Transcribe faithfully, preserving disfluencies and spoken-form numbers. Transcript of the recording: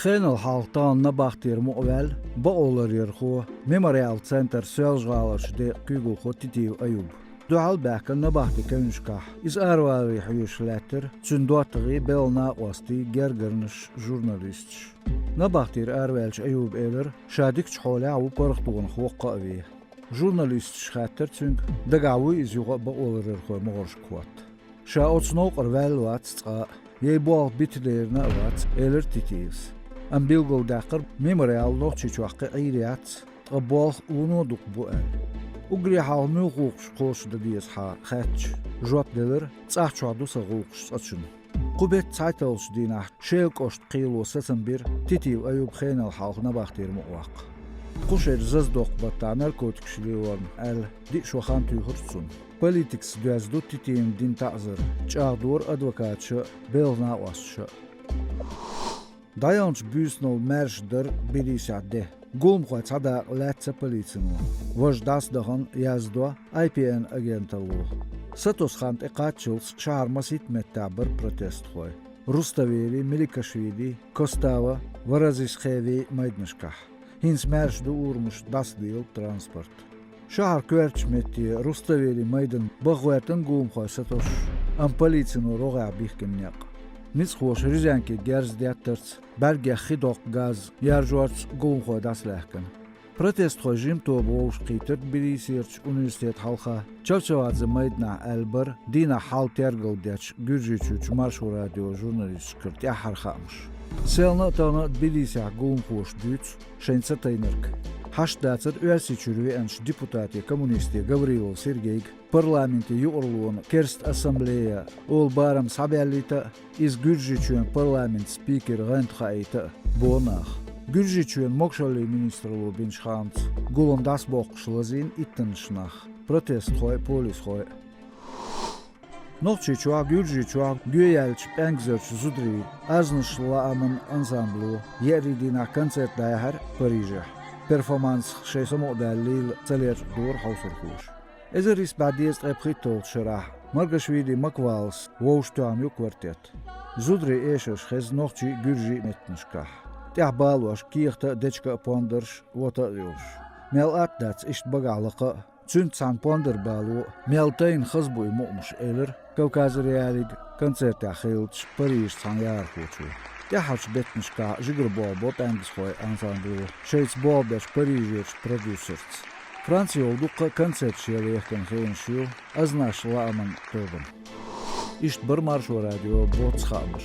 Хенал хьалха тахана набахтера мукъаваьлла бакъоларъярхо, Мемориал центр Соьлжа-ГӀаларчу декъан куьйгалхо Титиев Аюб. Дуьхьал баьхкина набахти кевнашкахь, иза араваларе хьоьжуш лаьттара цуьнан доттагӀий, белхан накъостий, гергарнаш, журналисташ. Набахтера араваьллачу Аюба элира, ша дикачу хьолехь а ву паргӀатонах воккха а вен. Журналисташа хаьттира цуьнга, дагахь вуй иза юха а бакъоларъярхойн могӀаршка хӀотта. Ша оцу новкъара ваьлла вац цкъа а, яй болх битинарна а вац, элира Титиевс. Амма билгалдаьккхира, Мемориал Нохчийчохь кхин Ӏийр яц, ткъа болх вуно дукха бу аьлла. Уггаре хьалха муьлха гӀуллакхаш кхочушдан деза хьан хаьттича, жоп делира, цӀахь чохь ду сан гӀуллакхаш цкъачунна. Кху беттан цхьайтталгӀачу дийнахь Шелан кӀоштан кхело сацам бира Титиев Аюба хенал хьалха набахтера мукъаваккха. Кху шеран зазадоккху баттахь наркотикаш лелорна аьлла, диъ шо хан туьйхира цунна. Политикаца доьзна ду Титиевна дина таӀзар, чӀагӀдора адвокаташа а, белхан накъосташа а. ДӀаяханчу буьйсанал маьрша дара Тбилисехь де. Гуламхойн цхьа дакъа лаьцна полицино. Важа дӀасадахана, яздо I P N агенталло. Сатосу хан тӀе кхаччалц шахьаран масийтта меттехь бара протестхой: Руставели, Меликашвили, Костава, Варазисхеви майданашкахь. ХӀинца маьрша ду урамаш, дӀасадийлла транспорт. Шахьаран коьртачу метте Руставели майдан баха гӀоьртина гуламхой сатосуш, амма полицино рогӀехь бихкина некъ. Ницкъахоша резинки герз деттарца, бӀаьргех хи доккху газ яржорца гуламхой дӀасалаьхкина. Протестхой жима тоба вовшахкхийтира Тбилисерчу университетан хьалха Чавчавадзе майданахь аьлла бара дийнахь хьалха тергалдечу Гуьржийчуьрчу Маршо радион журналисташкара тӀаьххьара хаамаш. Селна а, тахана а Тбилисехь гуламхоша дуьйцу шайна ца тайнарг. Хьашт дацара Оьрсийчуьра веанчу депутате, коммунисте Гаврилов Сергейга парламентан юкъараллина Керста ассамблея олу барам схьабаьллийта а, иза Гуьржийчоьнан парламентан спикер гӀанта хаийта а, боху наха. Гуьржийчоьнан могушаллин министралло бинчу хаамца, гулам дӀасабоккхуш лазийна иттаннаш нах, протестхой а, полисхой а. Нохчийчохь а, Гуьржийчохь а гоьяьллачу пӀаьнгазарчу зударийн «Азнаш» лааман ансамбло еарин дийнахь концерт дӀаяьхьира Парижехь. Перформансах шайн самукъадаьлла лела ца лечкъадора хьовсархоша. Эзар исс бӀе дезткъе пхийтталгӀачу шарахь Маргашвили Маквалас вовшахтоьхна ю квартет. Зударийн эшарш хезна нохчийн а, гуьржийн а меттанашкахь. ТӀехь балош кехата а, дечка а пондарш, вота а йолуш. Мел атта дац иштта багахь лакха а, цуьнца цхьаьна пондар бало а, мел тайна хаза бу и мукъамаш, элира Кавказ.Реалиига концертехь хиллачу Парижан цхьана яхархочо. ТӀаьххьарчу беттанашкахь жигара болх бо пӀаьнгазхойн ансамбло шайца болх бечу Парижерчу продюсерца. Францехула дуккха а концерташ ян лехкина хенаш ю «Азнаш» лааман тобанан. Иштта бара Маршо радион боцца хаамаш.